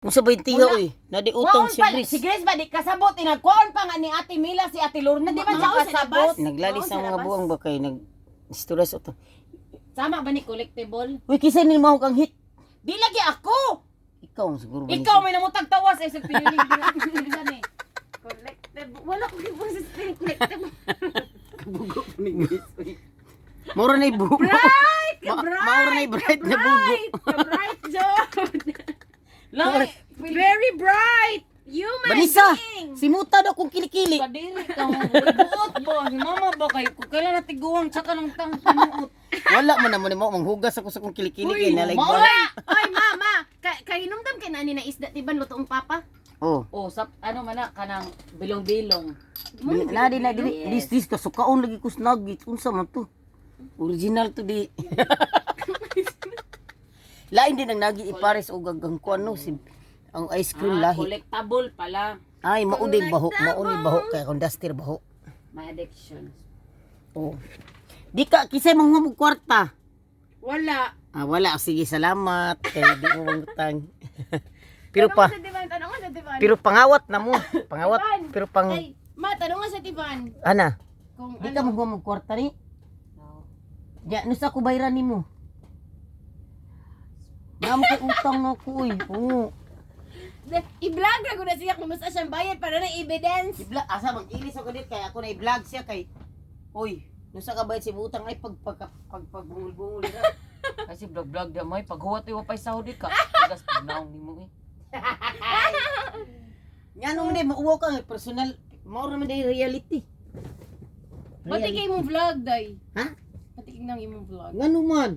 Unsa ba yung tiha Wala. oy? Nadi utang Kuwaon si pa, Grace. si Grace ba di kasabot inagkuan pa nga ni Ate Mila si Ate Lorna, di man siya Mao sa kasabot. labas. Naglalis Mao sa ang mga labas. buwang ba kay nag istorya sa utang. Sama ba ni collectible? Uy, kisa ni mo kang hit. Di lagi ako. Ikaw ang siguro ba Ikaw may namutag tawas ay sa piniling ni. Collectible. Wala ko gibusis collectible. Bugo pa ni Grace, uy. Mura na bugo. Bright! Ma maura na bright na bugo. Bright! Ka-bright, John! Lang Very bright! Human Vanessa, being! simuta daw kung kilikili. Kadiri ka mo. Buot ba? Si mama ba kay kung kailan natiguang tsaka nang tang panuot. Wala man naman mo manghugas ako sa kong kilikili kay nalay mao ba. Oy, mama! Kahinumdam kay na ani na isda, tiban lutoong papa? Oh. Oh, sap ano man na kanang bilong-bilong. Na di na dili Yes. dis dis kasukaon lagi ko sa nuggets unsa man to. Original to di. Lain din ang nagi ipares og ang kuan no si ang ice cream Ah, lahi. collectible pala. Ay mao din baho, mao ni baho kay akong duster baho. My addiction. Oh. Di ka kisay manguha og kwarta. Wala. Ah, wala. Sige, salamat. Kay di mo mangutang. Pero pa, Tanong sa Tiban, tanong sa Tiban. pero pangawat na mo. Pangawat, pero pang Ay, ma, tanong sa Tiban. ana. Kung Di ka ano. manguha og kwarta ni. No. Ya, nusa ko bayran nimo. Naamo kay utang na ko uy. Oo. I-vlog ra ko na siya kung basta siyang bayad para na evidence. I-vlog asa mag ilis ako dit kay ako na i-vlog siya kay Uy, nusa ka bayad si utang ay pag pag pag pagbungol-bungol ra. Kasi vlog-vlog di may paghuwat iwa pa'y sahod di ka. Tigas pagnaong nimo eh. Ngano man day mauwaw ka nga personal mao ra man day reality. Pati kay imong vlog, day. Ha? Pati kay nang imong vlog. Ngano man?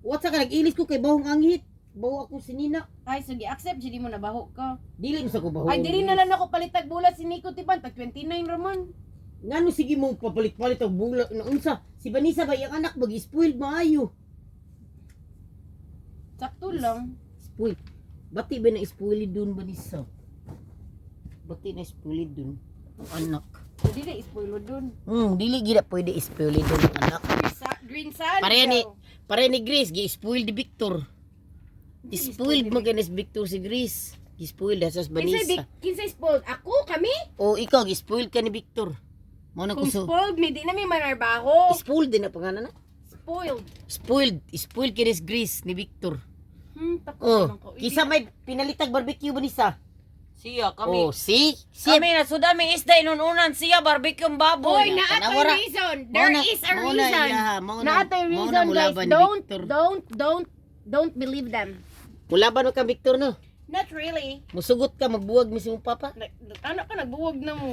What sa ka nag-ilis ko kay bahong anghit. Baho ako si Nina. Ay, sige, accept jud mo na baho ka. Dili mo sa ko baho. Ay, dili na lang ako palitag bulat si Nico Tiban tag 29 ramon. Ngano sige mo papalit-palit og bulak na unsa? Si Vanessa ba iyang anak mag spoiled maayo. Sakto lang. Spoil. Bati ba na spoiled dun Vanessa? Bati na spoiled dun ang anak. Pwede na ispoilo dun. Dili gid na pwede spoiled dun ang anak. Green sun. Pare ni Grace gi-spoiled di Victor. Spoiled mo ganis Victor si Grace. Gi-spoiled sa Kinsay Vanessa. Kinsay spoiled? Ako kami? O ikaw gi-spoiled ka ni Victor. Mo na ko Kung so. spoiled mi di na mi manarbaho. Spoiled din na pangalan na. Spoiled. Spoiled, spoiled kini si Grace ni Victor. Takot Oh, naman ko. kisa may pinalitag barbecue ba nisa? Siya kami. Oh, see? See? Kami na suda mi isda inununan siya barbecue ang baboy. Boy, naa Tanawara. to'y reason. There Mao na- is a mao na reason. iya, mao na- Naa to'y mao na reason, guys. mulaban ni Don't, Victor. don't, don't believe them. Mulaban mo ka Victor no. Not really. Musugot ka magbuwag mi si mong papa. Ano ka, nagbuwag na mo.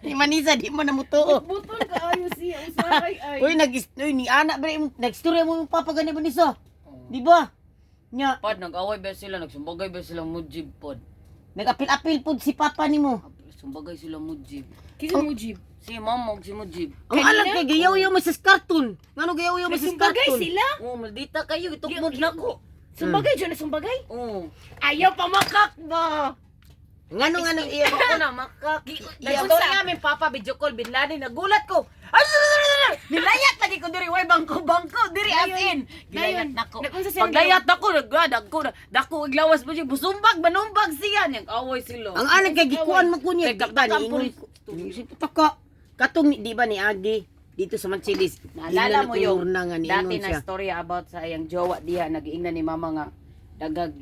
Ni Manisa di mo na mutuo. Buton ka ayo siya. Usahay ay. Uy, nag uy, ni anak ba nagstorya mo yung papa gani ba nisa? Di ba? Nya, Pod nag-away ba sila, nagsumbagay ba sila mujib pod. nagapil-apil pud si papa nimo. Sumbagay sila mujib. Kisa mujib. Si mama og si mujib. Ang alam kay gayaw-yaw mo sa karton. Ngano gayaw-yaw mo sa Sumbagay karton? sila. Oh, maldita kayo itukmod nako. Sumbagay dyan na sumbagay. Oh. Ayaw pa makak ba? Ngano ngano iya Ako na makak. Nag-story namin papa video call binlani nagulat ko. Ay, nilayat lagi ko diri way bangko bangko diri as in. Gilayat Dayon. nako. Nagunsa sila Paglayat nako nagdagko na dako iglawas mo siya busumbag manumbag siya niyang away sila. Ang alam kay gikuan man ko niya. Kay Di ba ni dakdakan ingon ko. Taka. Katong di ba ni Agi dito sa Manchilis. Naalala mo yung na nga ni dati ingon na siya. storya about sa iyang jowa diha nagiingnan ni mama nga dagag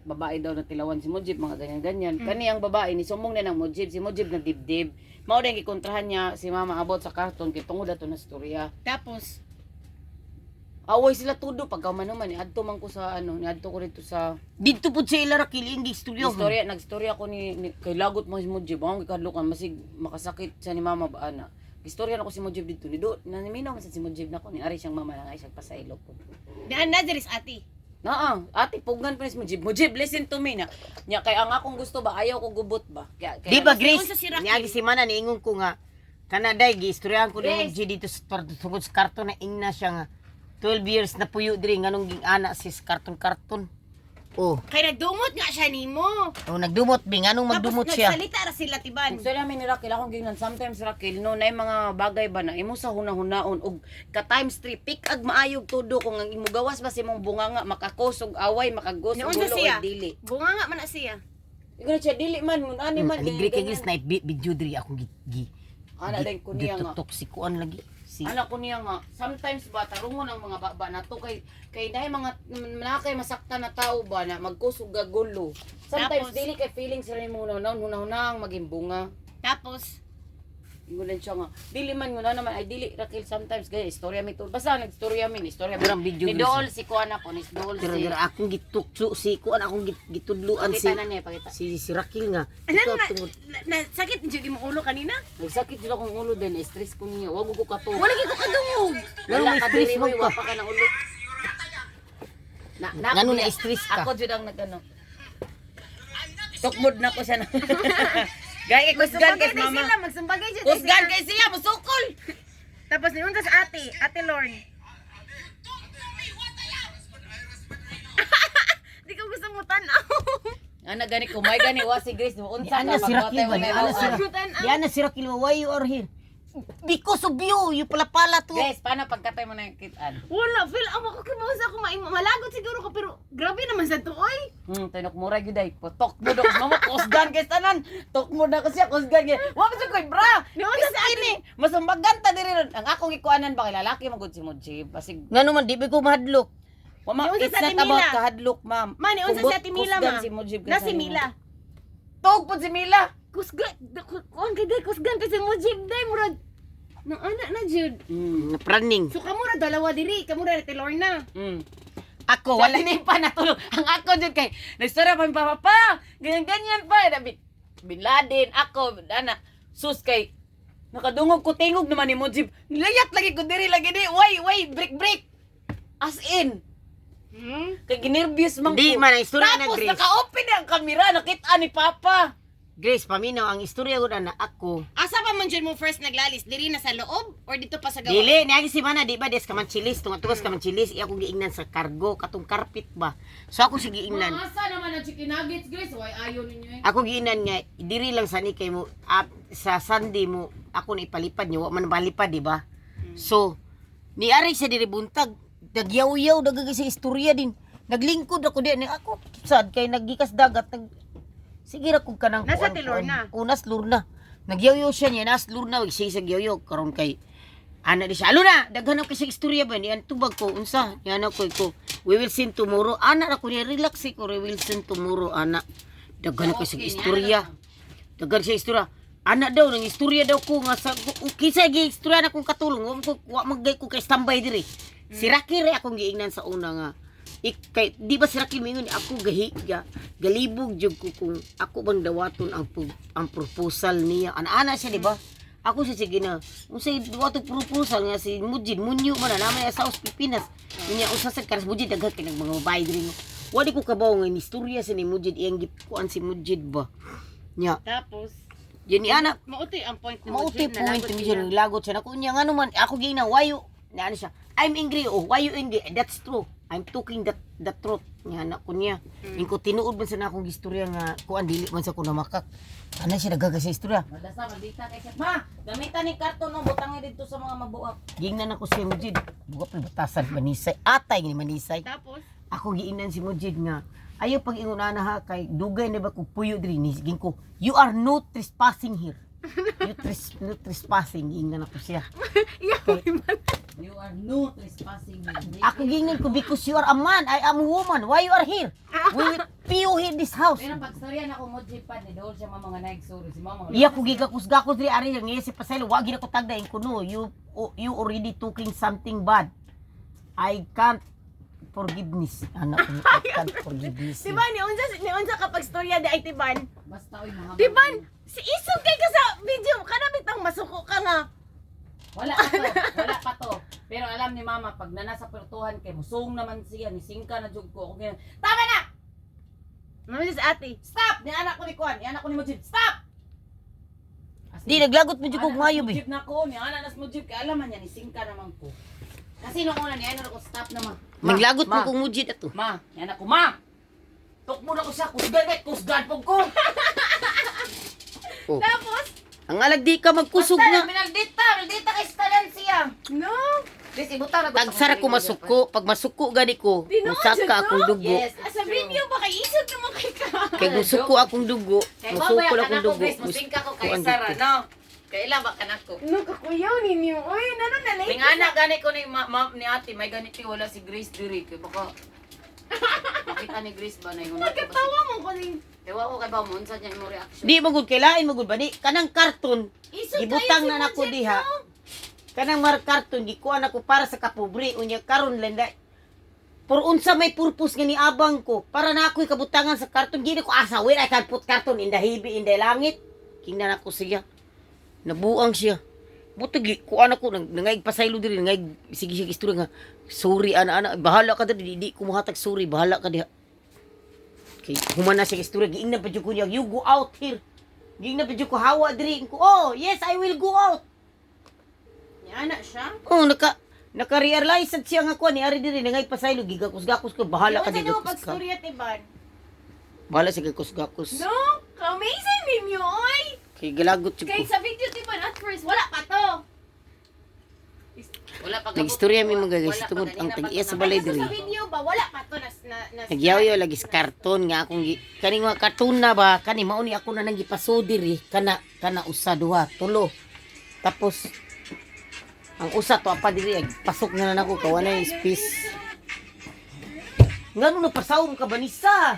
babae daw na tilawan si Mujib mga ganyan-ganyan. Kani ang babae ni sumong na ng Mujib, si Mujib na dibdib. Mao din gikontrahan niya si mama about sa karton kay tungod ato na storya. Tapos, Away sila tudo pagka man man niadto man ko sa ano, niadto ko rito sa Dito pud sa ila ra kiling istorya. istorya, nagstorya ko ni kay lagot mo si Mujib, ang gikadlokan masig makasakit sa ni mama ba ana. Istorya na ko si Mujib dito ni do naniminaw man sad si Mujib nako ni ari siyang mama na ay siyang pasailo ko. daan na diri sa ati. Naa, ate pugnan pa ni si Mujib. Mujib, listen to me na. Nya kay ang akong gusto ba ayaw ko gubot ba. Kaya, kaya Di ba Grace? Unsa si Raquel? Ni Agi si Mana niingon ko nga kana day giistoryahan ko ni Grace. G dito sa tungod sa karton na ingna siya nga 12 years na puyo diri nganong ging ana si karton karton. Oh, Kay nagdumot nga siya nimo. oh nagdumot bi, nganong magdumot Tapos siya? nagsalita ra sila tiban. Gusto namin ni Raquel, akong gingnan, sometimes Raquel, no, na mga bagay ba na imo sa hunahunahon og ka times 3 pick ag maayog tudo kung ang imo gawas ba sa imong bunganga makakos og away, makagos og Naunsa gulo siya? og dili. Bunga nga man na siya. Ingon siya dili man mun ani man. Aligre kay Grace night video diri akong gi gi. Ana din ko niya nga. Gitutok si kuan lagi. Si Ana ko niya nga, sometimes ba tarungon ang mga baba na to kay kay naay mga na kay masaktan na tao ba na magkusog gulo. Sometimes Tapos- dili kay feelings ra nimo hunahon hunahunang maging bunga. Tapos Ingon siya nga, dili man nguna naman, ay dili, Raquel, sometimes, ganyan, istorya mi to. Basta, nagstorya mi, istorya mi. Pero ang video Ni Grace. Dool, si Kuan ako, ni Dool, Pero si... dira akong gitukso si kuan akong gitudluan si Pakita na niya, pakita. si si Raquel nga. ano Ito na, tungod na, na sakit jud imong ulo kanina? Nagsakit jud akong ulo din, stress ko niya. Wag ko kato. Wala gyud ko kadungog. Lalo Wala may ka stress diri, man oy, ka. wa pa ka ng ulo. Na, na, Ngano na stress ka? Ako jud ang nagano. Tukmod na ko siya na. Gay, kusgan kay Magsumbagay day mama. sila, magsumbagay jud day Kusgan sila. kay siya, musukol. Tapos niunsa sa ate, Ate Lorne. Di ko gusto mo tan-aw. Ana gani kumay gani wa si Grace mo unsa Ana ka si Raquel magwatay ba? mo Ana si na. Di ana si Raquel, why you are here? Because of you, you pala-pala to. Grace, paano pagkatay mo na yung kitaan? Wala, feel ako ko kibaw sa ako malagot siguro ko pero grabe naman sa tuoy. Tinok mura gyud ay. Tok mo dok mama kusgan kay tanan. Tok mo na kasi kusgan kay. Wa pa koy bra. Niunsa sa Ini masumbagan ta diri ron. Ang akong gikuanan ba kay lalaki man gud si Mujib. Basig Ngano man di ba ko mahadlok? wa ma Niunsa it's sa not Ate about Mila. kahadlok, ma'am. Ma, niunsa Kugot- si Ate Mila, kusgan ma. si Mujib Na kaysa si nimo. Mila. Tog pud si Mila. Kusgan, kuan kay day kusgan kay si Mujib day murag. Nang ana na jud. Praning. So kamo ra dalawa diri, kamo ra Ate Lorna. Ako Wala wala ni pa natulog. Ang ako jud kay nagstorya pa mi papa pa. Ganyan ganyan pa. Bin, Bin Laden ako ana sus kay nakadungog ko tingog naman ni Mujib. Nilayat lagi ko diri lagi di. Way way break break. As in. Kay ginervyos man Di ko. man ang istorya na Tapos Grace. naka-open na ang kamera, nakita ni Papa. Grace paminaw ang istorya gud ana ako. Asa pa man jud mo first naglalis? Diri na sa loob or dito pa sa gawa? Dili niagi si mana di ba des kamanchilis tunga tugas kamanchilis iya akong giingnan sa cargo katong carpet ba. So ako si giingnan. Asa naman ang chicken nuggets, Grace? Why ayo ninyo eh? Ako giingnan nga diri lang sa ni kay mo up, sa Sunday mo ako na ipalipad niyo wa man balipad di ba? So ni ari siya diri buntag nagyaw-yaw dagag sa istorya din. Naglingkod ako di ni ako sad kay naggikas dagat nag sige ra kog kanang Nasa kuan, ti Lorna. kuan. Unas Lorna. Nagyaw-yaw siya niya nas Lorna wag siya sa gyawyaw karon kay ana di siya. Alo na, daghan ako sa istorya ba ni tubag ko unsa? Ni ana ko ko we will see tomorrow. Ana ra ko niya relax eh, ko we will see tomorrow ana. Daghan ako sa istorya. Daghan siya istorya. Ana daw nang istorya daw ko nga sa kinsa gi istorya na kong katulong wa ko wa magay ko kay standby diri. Si Rocky re akong giingnan sa una nga ik, kay, di ba si Rocky mingon ako gahi ga, galibog jud ko kung ako bang dawaton ang ang proposal niya. Ana-ana siya di ba? Ako siya sige na unsay dawaton proposal nga si Mujid munyo man na naman sa Pilipinas. Unya usa sa karas Mujid daghan kay nag mga babae diri. Wa di ko kabaw nga ni istorya sa ni Mujid iyang gikuan si Mujid ba. Nya, Tapos yun ni ana mautoy ang point ni mautoy Mujib point nalagot ni siya. siya lagot siya. Naku niya ngano man ako gina why you na ano siya. I'm angry oh why you angry? That's true. I'm talking that the truth nga anak ko niya. Ingko tinuod man sa na akong istorya nga kuan dili man sa ko namakak. Ana siya nagaga sa istorya. Madasa, maldita kay siya. Ma, gamitan ni karton no, butangin dito sa mga mabuak. Gingnan ako si Mujid. Buka pa batasan manisay. Atay ni manisay. Tapos Ako giingnan si Mujid nga ayaw pag ingon ana ha kay dugay na ba kog puyo diri ni ging ko you are no trespassing here. You no trespassing giingnan ako siya. You are no trespassing. Ako gingnan ko because you are a man, I am a woman. Why you are here? We will piyo here this house. Pero pagstorya na ko Mujib pa ni Dool siya mga naig sorry si mama. Iya ko gigakusgakos diri ari nga si Pasaylo wa gid ako tagda ko no you you already talking something bad. I can't forgiveness. Anak ko, I can't forgiveness. Di ba ni unsa kapag storya di ay tiban? Basta oy mahaba. Tiban, si isog kay ka sa video kana bitang masuko ka nga. Wala pa to, wala pa to. Pero alam ni mama pag nana sa pertuhan kay musong naman siya ni singka na jud ko. Ako ganyan, tama na! Mama sa ate. Stop! Ni anak ko ni Kuan, ni anak ko ni Mujib. Stop! As Di in, naglagot mo jud kog ana nas maayo bi. Mujib na ko, ni anak nas Mujib kay alam man niya ni singka naman ko. Kasi nung una ni ano ko stop na ma. Ma, Naglagot mo ma, kog mujid ato. Ma, ni anak ko ma. ko sa kusgan kay kusgan pug ko. Oh. Tapos, Ang alag di ka magkusog Basta na. Minaldita, minaldita kay stalan siya. No. This ibutang na Tagsara ko masuko. Pag masuko gani ko, Tinuod musaka jud, no? akong dugo. Yes. Ah, sa video ba kay isog naman kay ka. Kay musuko akong dugo, Kay musuko mamaya akong kanako, dugo. Grace, musingka ko kay Kuan Sara, dito. no? Kay ila ba kanako? No, kakuyaw ninyo. Uy, nano na late. Ning ana gani ko ni ma, ni ate, may ganito wala si Grace diri kay baka makita ni Grace ba na yung Nagkatawa mo ko ning Ewa ko kay ba mo unsa niya imong reaction. Di magud kay lain magud ba di kanang karton Isog gibutang kayo si na nako Mojib, diha. no? Kanang mar karton gikuan ako para sa kapobre unya karon lenda. Por unsa may purpose nga niabang ko para na ako'y kabutangan sa karton gini ko asa where I can put karton in the heavy in the langit. Kingnan ako siya. Nabuang siya. Buto gi kuan ako nang nangaig pasaylo diri nangaig sige sige istorya nga sorry ana ana bahala ka diri di, di ko mohatag sorry bahala ka diha. Kay human na siya istorya giingnan pa jud ko niya you go out here. Giingnan pa jud ko hawa diri ko oh yes I will go out. Ni ana siya. Oh, naka-realize at siya nga kuan ni ari diri nangay pasaylo gigakos-gakos ko bahala ka Unsa di daw gakos ka. pagstorya tiban? Bahala sa gakos-gakos. No, ka-amazing ninyo, oy. Kay galagot jud Kay ko. sa video tiban at first wala pa to. Wala pa Nag-istorya mi mga guys tungod ang tag-iya sa balay Ay, diri. sa video ba wala pa to na na, na Nagyaw lagi sa karton nga akong kani nga karton na ba kani mao ni ako na nang gipaso diri kana kana usa duha tulo. Tapos ang usa to pa diri ay pasok na na nako kawa na yung space. Ngano na pasawom ka banisa?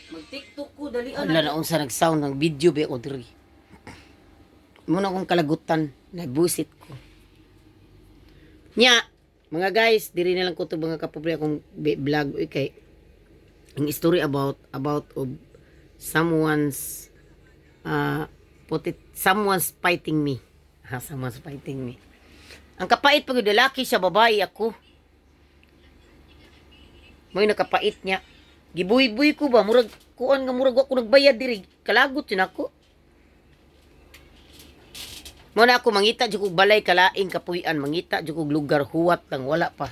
Mag-TikTok ko dali Wala na unsa nag-sound ng video ba ako diri. Muna akong kalagutan, nabusit ko. Nya, mga guys, diri na lang ko to mga kapobre akong vlog uy kay ang story about of someone's put it someone's fighting me. Ha, someone's fighting me. Ang kapait pag lalaki siya babae ako. May nakapait niya. Gibuy-buy ko ba murag kuan nga murag wa ko nagbayad diri. Kalagot yun ako. Mo na ako mangita jud kog balay kalaing kapuy-an, mangita jud kog lugar huwat lang wala pa.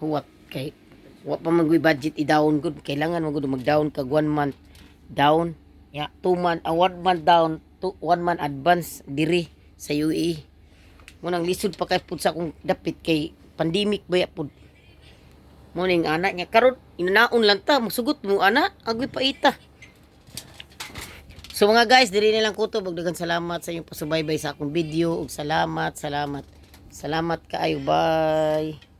Huwat kay wa pa man guy budget i-down gud. Kailangan man gud mag-down kag 1 month down. Ya, 2 month, 1 month down, 1 month advance diri sa UAE. Mo nang lisod pa kay pud sa akong dapit kay pandemic ba ya pud. Mo ning anak niya karon inanaon lang ta musugot mo ana agoy paita. So mga guys, diri na lang ko to. Daghang salamat sa inyong pasubaybay sa akong video ug salamat, salamat. Salamat kaayo. Bye.